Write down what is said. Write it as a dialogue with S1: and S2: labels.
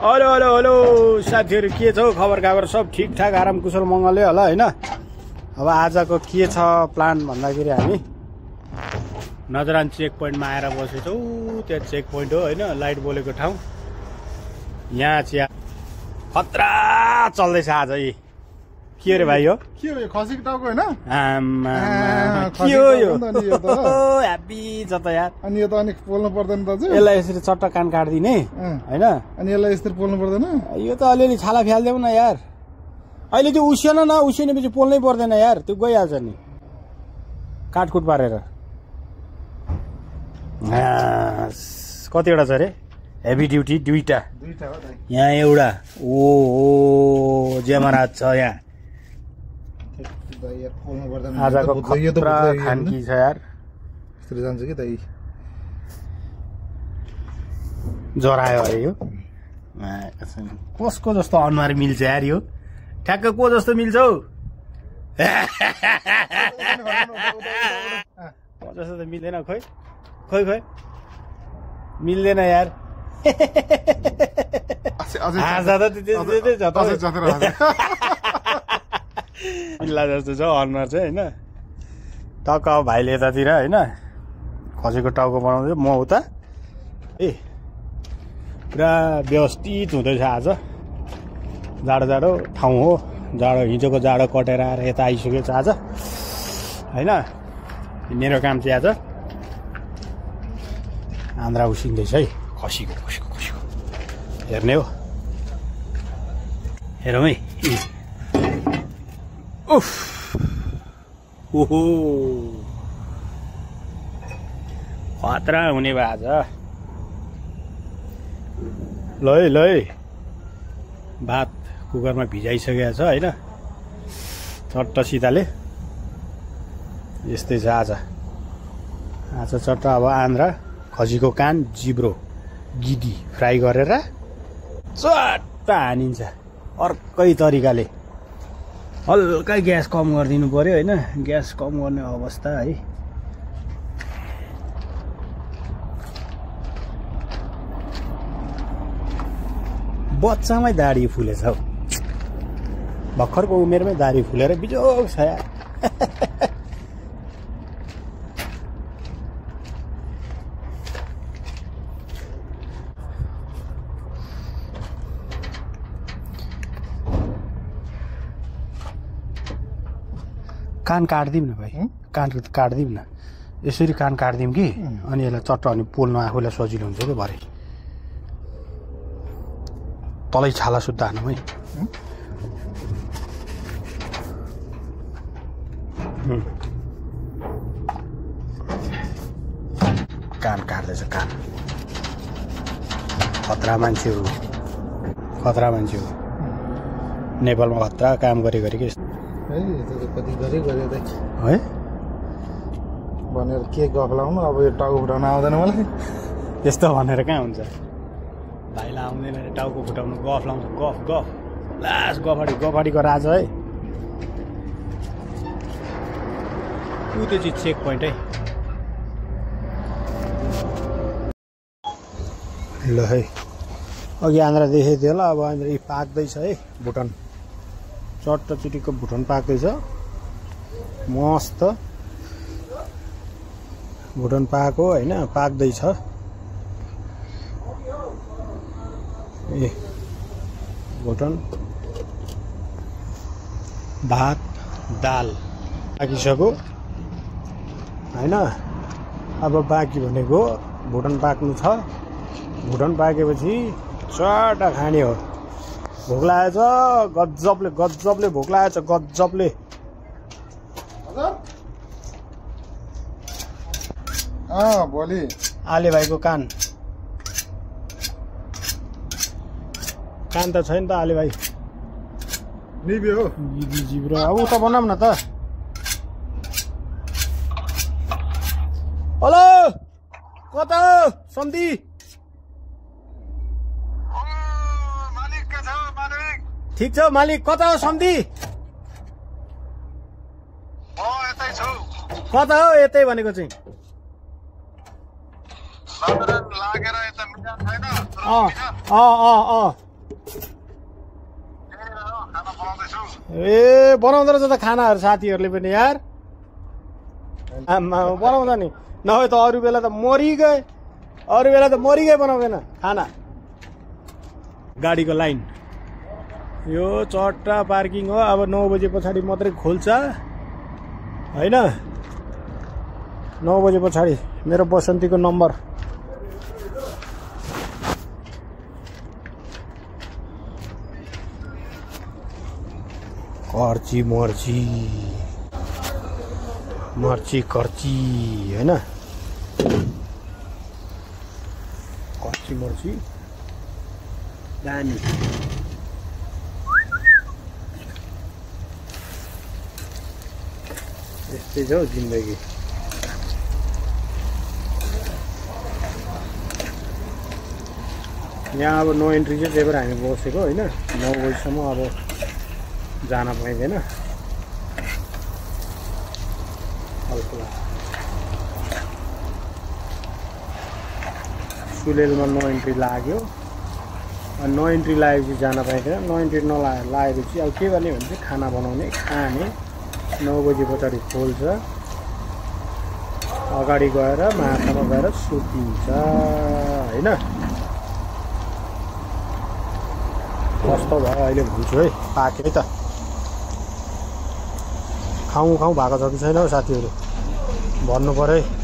S1: Hello hello hello साथीहरु, के छ खबर खबर? सब ठिकठाक, आराम कुशल मंगलले होला हैन। अब आजको के छ प्लान भन्दाखेरि हामी नजरान चेक पोइन्टमा आएर बसेछौँ। त्यहाँ चेक पोइन्ट हो हैन, लाइट बोलेको ठाउँ। यहाँ चाहिँ खतरा चल्दैछ आज। यी के रे भाइ हो?
S2: के हो यो खसीको टाउको हैन?
S1: के हो यो? ह्यापी छ त यार।
S2: अनि यो त अनि पोल्नु पर्दैन दाजु?
S1: यसलाई यसरी चट्ट कान काट्दिने हैन।
S2: अनि यसलाई यसरी पोल्नु पर्दैन?
S1: यो त अलिअलि छाला फ्याल्देऊ न यार। अहिले त्यो उसिएन न, उसिनेपछि पोल्नै पर्दैन यार, त्यो गइहाल्छ नि काटकुट पारेर। कतिवटा छ अरे? हेभी ड्युटी दुईटा
S2: हो दाइ।
S1: यहाँ एउटा ओ जेमराज छ यहाँ।
S2: दाइ यार पोल्नु पर्दैन।
S1: आजको खतरा खानकी छ यार।
S2: यसरी जान्छ कि दाइ।
S1: जरायो अरे यो। कसको जस्तो अनुहार मिल्छ यार यो? ठ्याक्क को जस्तो मिल्छ हौ? जस्तो त मिल्दैन। खोइ खोइ खोइ मिल्दैन यार। मिल्ला जस्तो छ अनुहार चाहिँ होइन। टक्क अब भाइले यतातिर होइन खसीको टाउको बनाउँदै, म उता। पुरा व्यवस्थित हुँदैछ आज। जाडो जाडो ठाउँ हो, जाडो हिजोको जाडो कटेर आएर यता आइसकेको छ आज होइन। मेरो काम चाहिँ आज आन्द्रा उसिन्दैछ है, खसीको खसीको खसीको हेर्ने हो। हेरौँ है। उफ ओहो खतरा हुने भयो आज। ल है ल है, भात कुकरमा भिजाइसकेको छ होइन, चट्ट सिताले। यस्तै छ आज। आज चट्ट अब आन्द्रा, खसीको कान, जिब्रो, गिदी फ्राई गरेर चट्ट हानिन्छ अर्कै तरिकाले। हल्का ग्यास कम गरिदिनु पर्यो होइन, ग्यास कम गर्ने अवस्था है। बच्चामै दाढी फुलेछ हौ, भर्खरको उमेरमै दाढी फुलेर बिजोग छ यार। कान काट्दिउँ न भाइ, कान काट्दिउँ न। यसरी कान काट्दिउँ कि अनि यसलाई चट्ट अनि पोल्नु आफूलाई सजिलो हुन्छ कि भरे। तलै छाला सुत्ता हानौँ है। कान काट्दैछ कान। खतरा मान्छे हो, खतरा मान्छे हो। नेपालमा खतरा काम गरे गरे कि
S2: कति गरे
S1: है
S2: भनेर के गफ लाउनु। अब यो टाउको फुटाउन आउँदैन मलाई।
S1: त्यस्तो भनेर कहाँ हुन्छ? भाइलाई आउँदैन अरे टाउको फुटाउनु, गफ लाउँछ। गफ गफ लास गफाडीको राज है। ऊ त्यो चाहिँ चेक पोइन्ट है। ल है, अघि आन्द्रा देखेको थियो होला, अब आन्द्रा पाक्दैछ है। भुटान चट्ट चिटिक्क भुटान पाक्दैछ मस्त। भुटान पाको होइन, पाक्दैछ। ए भुटान भात दाल पाकिसक्यो होइन। अब बाँकी भनेको भुटान पाक्नु छ। भुटान पाकेपछि चट्ट खाने हो। भोक लागेछ गजबले, गजबले भोक लागेछ गजबले।
S2: भोलि
S1: आले भाइको कान त छैन त आले भाइ।
S2: निब्यो
S1: गिदी जिब्रो। अब उता बनाऊँ न त। हेलो कता हो सन्धि? ठिक छ मालिक, कता हो सन्धि? कता हो यतै भनेको चाहिँ? ए बनाउँदो रहेछ त खानाहरू साथीहरूले पनि यार आमा बनाउँछ नि नभए त अरू बेला त मरिगए बनाउँदैन खाना गाडीको लाइन यो चट्टा पार्किङ हो अब 9 बजे पछाडि मात्रै खोल्छ हैन 9 बजे पछाडि मेरो बसन्तीको नम्बर कर्ची हैन कर्ची दामी यस्तै छ हौ जिन्दगी यहाँ अब नो एन्ट्री चाहिँ त्यही भएर हामी बसेको होइन 9 बजीसम्म अब जान पाइँदैन सुलेलमा नो एन्ट्री लाग्यो नो एन्ट्री लागेपछि जान पाइँदैन नो एन्ट्री लागेपछि अब के गर्ने भने चाहिँ खाना बनाउने खाने 9 बजी पछाडि खोल्छ अगाडि गएर माछामा गएर सुतिन्छ होइन कस्तो भयो अहिले भुल्छु है पाक्यो है त खाउँ भएको छ कि छैन हौ साथीहरू भन्नु पर्यो है